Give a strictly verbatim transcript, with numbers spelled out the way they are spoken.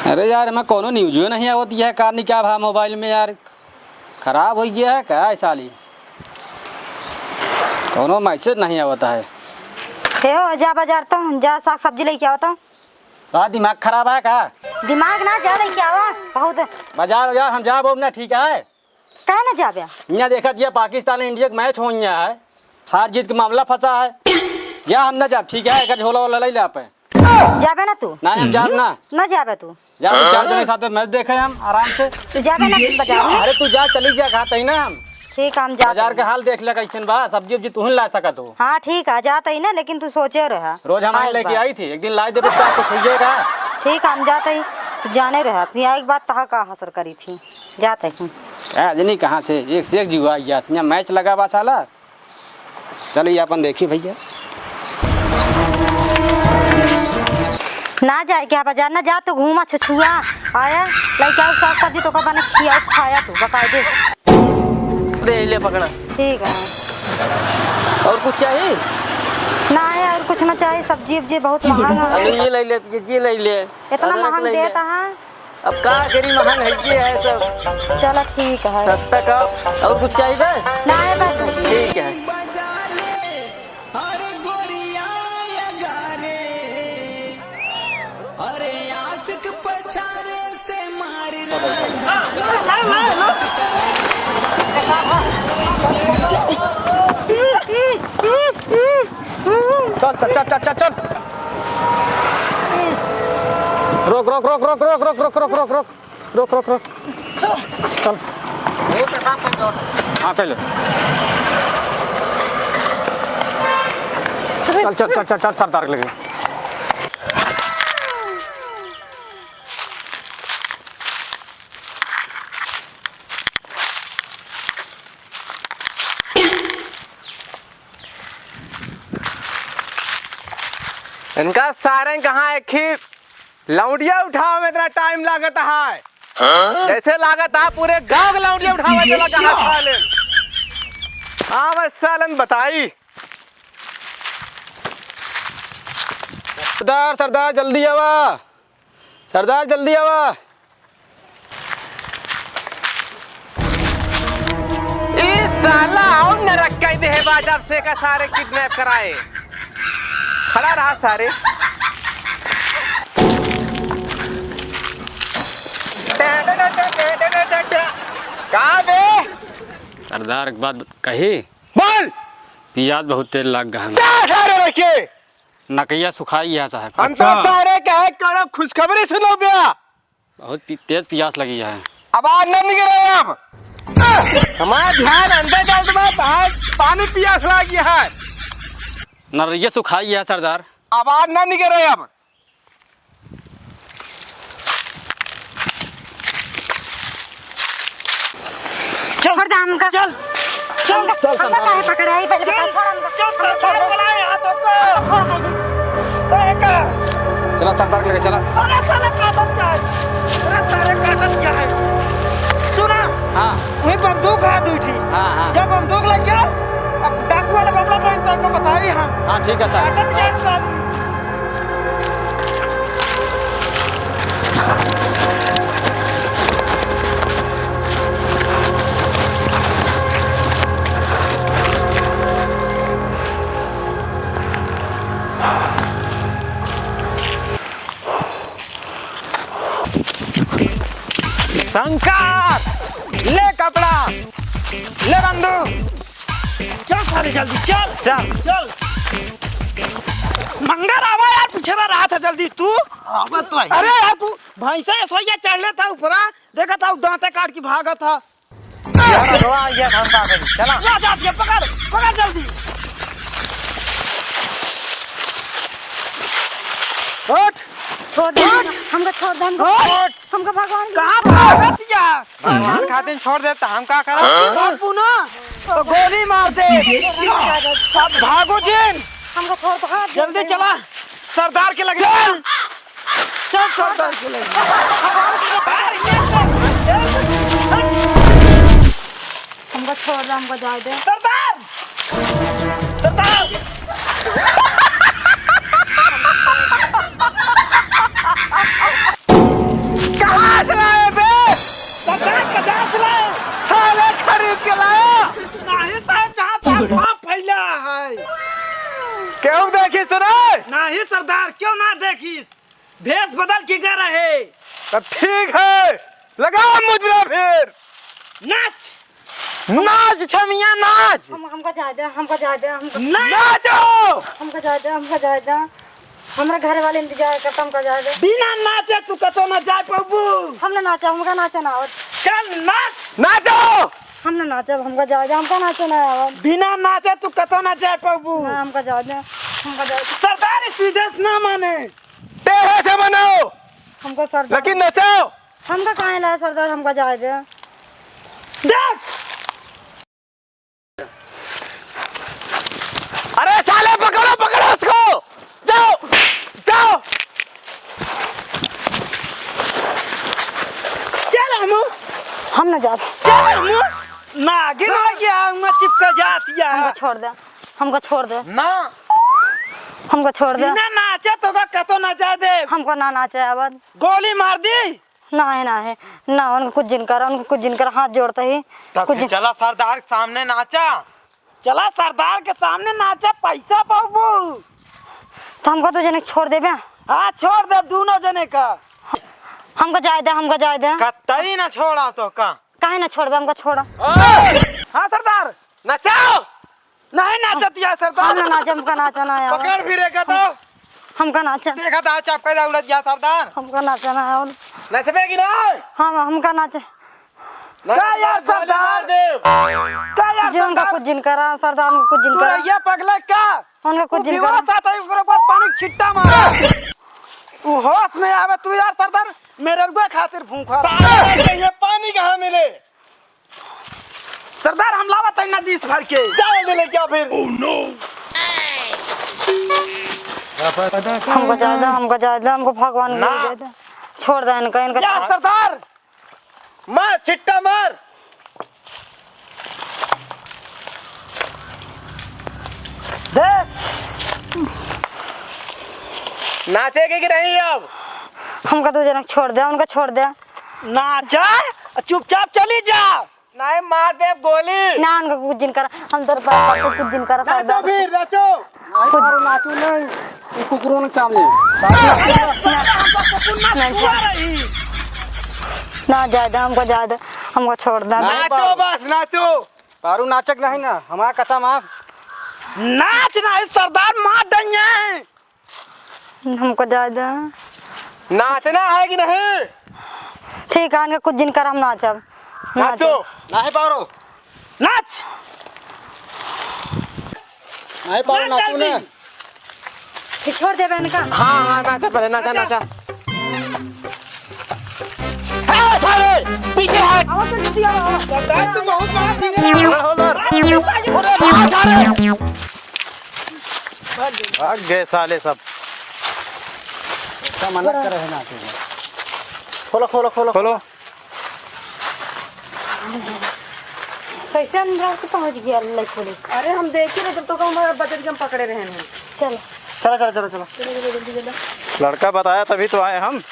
अरे यार, एमा कौनो न्यूजो नहीं आवत है, का नहीं क्या भा मोबाइल में यार, खराब होइ गया है का है साली, कौनो मैसेज नहीं आवत है। हे हो, जा बाजार तो, जा साग सब्जी लइके आवा तो। का दिमाग खराब है का? दिमाग ना, जा लइके आवा, बहुत। बाजार, बाजार हम जाब ना, ठीक है? काहे ना जाबे? यहाँ देखत हिया पाकिस्तान इंडिया के मैच होइ है, हार जीत के मामला फँसा है। जा, हम ना जाब, ठीक है? एकर झोला वोला लइ ले आपे। जाबे ना तू? ना, हम जाब ना। ना जाबे तू? जा, तू चार जने साथे मैच देखे हम आराम से। तू जाबे ना बाजार में? अरे तू जा, चली जा, कहत ही ना हम। ठीक है, हम जात बाजार के ही। हाल देख ले कइसन बा, सब्जी उब्जी तू ही ला सकत हो। हाँ ठीक है, जात ही ना, लेकिन तू सोचे रहा। रोज हम हाँ, आए एक लेके बार। आई थी, एक दिन लाई देबे तो कुछ होइ जाएगा। ठीक है, हम जात ही। तू जाने रहा, फिर एक बात तहा का असर करी थी। जात ही। का जनी कहाँ से एक से एक जुआ जात, यहाँ मैच लगा बा साला। चलो ये अपन देखी भइया। ना जाए क्या बाजार, ना जा, तू घूमा छुछुआ, आया, लइके आउ साग सब्जी, तोका बने खियाउ, खाया तू बकायदे। दे ले पकड़ा। ठीक है। और कुछ चाहिए? ना है, और कुछ ना चाहिए, सब्जी उब्जी बहुत महंगा है। अरे ये लइ ले, ये, ये लइ ले। इतना अदरक महंग लइ ले। देता है। अब का करी, महंग है, ये है सब। चलो ठीक है। सस्ता का, और कुछ चाहिए बस? ना है बस। ठीक है। चल, चल, चल। रोक, रोक, रोक। रोक, रोक, रोक। चल। हाँ, कइ ले। चल, चल, चल, चल, चल, सरदार के लगे। इनका सारे कहाँ एक ही लौंडिया उठावे में इतना टाइम लागत है। हाँ? जैसे लागत है पूरे गांव के लौंडिया उठावे के लगा हाथ साले। हाँ, बस सालन बताई। सरदार, सरदार, जल्दी आवा। सरदार, जल्दी आवा। ई साला और नरक कइ देहे बा, जब से का सारे किडनैप कराए। खड़ा रहा सारे। का बे? सरदार, एक बात कही? बोल। पियाज बहुत तेज लाग गया है। क्या सारे रखे? नकैया सुखाई है साहब। हम तो अच्छा। सारे कहे करो खुशखबरी सुनो बे। बहुत पी-, तेज पियास लगी है। आवाज ना निकले अब। हमारा ध्यान अंदर डाल दे, बाहर पानी पियास लगी है। नरिये सुखाई है सरदार। आवाज ना निकले अब। चल। छोड़ दे हमका। चल। चल। हमका, चल, हमका सरदार। काहे पकड़े? आई पहले बता, चल। छोड़ हमका। चल, हमका छोड़ सरदार दे। बुलाए हाथों को। छोड़ दे। कहे का? चला, सरदार के लगे चला। अरे साला काटत क्या है? अरे सारे काटत क्या है? सुना? हाँ। वही बंदूक है दुइ ठी। हाँ, हाँ। जब बंदूक लग जाओ, अब डाकू वाला बमला पहनता है, तो बताई हम। हाँ, ठीक है सर। काटत क्या है सब? शंकर, ले कपड़ा, ले बंदूक। चल सारे जल्दी चल। चल। चल। मंगर आवा यार, पिछड़ा रहा था जल्दी तू। आवा तो आई। अरे यार तू भैंसा ऐसा ही चढ़ लेता ऊपरा, देखा था दांते काट के भागा था। यार अगवा ये हम का करी, चला। ला जा दिया, पकड़, पकड़ जल्दी। उठ। छोड़ दे, उठ। हमका छोड़ दे, हमका उठ। हमका भगवान कहाँ भागत या? भगवान खातिर छोड़ दे, त हम का करब? बापू ना, तो गोली मार दे। अब भागो जिन। हमका छोड़ दे, भाग जल्दी दे। चला, सरदार के लगे। चल, चल सरदार के लगे। हमका छोड़ दे, हमका जाए दे। सरदार, सरदार। भेष बदल के कर रहे। तब ठीक है, लगा मुजरा फिर। नाच। नाच छमिया नाच। हम, हमका जाए दे, हमका जाए दे, हमका नाच। नाचो। हमका जाए दे, हमका जाए दे। हमरा घर वाले इंतजार करता, हमका जाए दे। बिना नाचे तू कतो ना जाए पाबू। हम ना नाचे, हमका नाचे ना आवत। चल नाच। नाचो। हम ना नाचब, हमका जाए दे, हमका नाचे ना आवत। बिना नाचे तू कतो ना जाए पाबू। ना, हमका जाए दे, हमका जाए दे। सरदार इस विदेश ना माने। टेढ़े से बनाओ। हमका सरदार लेकिन नचाओ। हमका काहे लाए सरदार, हमका जाए दे। देख। अरे साले पकड़ो, पकड़ो उसको। जाओ, जाओ। चल हमू। हम ना जाब। चल हमू। नागिन हो गया, हम चिपका जाती है। हमका छोड़ दे, हमका छोड़ दे। ना। हमका छोड़ दे। बिना नाचे तोका कतो ना जाए दे। हमका ना नाचे आवत। गोली मार दी। ना है, ना है, ना, उनका कुछ जिन करा, उनका कुछ जिन करा, हाथ जोड़ता ही। तब कुछ फिर जिन- चला सरदार के सामने नाचा। चला सरदार के सामने नाचा, पैसा पाबू। तो हमका दो जने छोड़ देबे? हाँ, छोड़ दे दोनों जने का। हमका जाए दे, हमका जाए दे। कतई ना छोड़ा तो का? काहे ना छोड़बे, हमका छोड़ा। हाँ सरदार, नचाओ। नहीं नाचतिया सरदार। हम ना नाचे, हमका नाचा ना आवा। पकड़ फिर एक तो। हमका नाचे। देखा था चपका जा उड़त गया सरदार। हमका नाचा ना आवा। नचबे कि नहीं? हम, हमका नाचे। का यार सरदार? का यार सरदार? कुछ जिन करा, सरदार उनका कुछ जिन करा। ये पगला का? उनका कुछ जिन करा। साथ है, ओकरे ऊपर पानी छिट्टा मारा। उ होश में आवे तू यार सरदार, मेरे रुआ खातिर भूखा रहा। ये पानी कहाँ मिले? सरदार, हम लावत है नदी से भर के। चल दे ले क्या फिर? Oh no! हमका जाए दे, हमका जाए दे, हमका भगवान ना। दे दे। छोड़ दे इनका, इनका या छोड़। सरदार, मार, छिट्टा मार। देख। नाचेगी कि नहीं अब? हमका दो जनक छोड़ दे, उनका छोड़ दे। नाचा, चुपचाप चली जा। नहीं, मार दे गोली। ना, उनका कुछ जिन करा, हम तोर पर कुछ जिन करा, नाचो सरदार। फिर, नाचो। नहीं, कुछ मारो, नाचो नहीं। ये कुकुरों ने सामने। ना, ना, ना, जाए दे, हमको जाए दे, हमको छोड़ दे। नाचो बस, नाचो। पारू नाचक नहीं ना, हमारा कसम आप। नाच नहीं सरदार, मार देंगे। हमको जाए दे। नाचना है कि नहीं? ठीक है, इनका कुछ जिन कर हम नाचब। नाचो। नाचो। नहीं पारो। नाच। नहीं पारो, नाच नाचो जल्दी। ना। फिर छोड़ देबे इनका। हाँ, हाँ, नाचा पहले, नाचा, नाचा। नाचा। ए, साले, पीछे हट। आवाज तो नहीं दिया। सरदार, तू बहुत बड़ा चीज है। अरे, हो, लड़। अरे, भाग, साले। भाग गए साले सब। इसका मना करे है ना तू। खोलो, खोलो, खोलो। खोलो। कैसे अंदर से पहुंच गया अल्लाह खोले। अरे हम देखे ना जब तो हमारा बजट के हम पकड़े रहे हैं। चलो। चलो, चलो, चलो, चलो। चलो, चलो, जल्दी चलो। लड़का बताया तभी तो आए हम।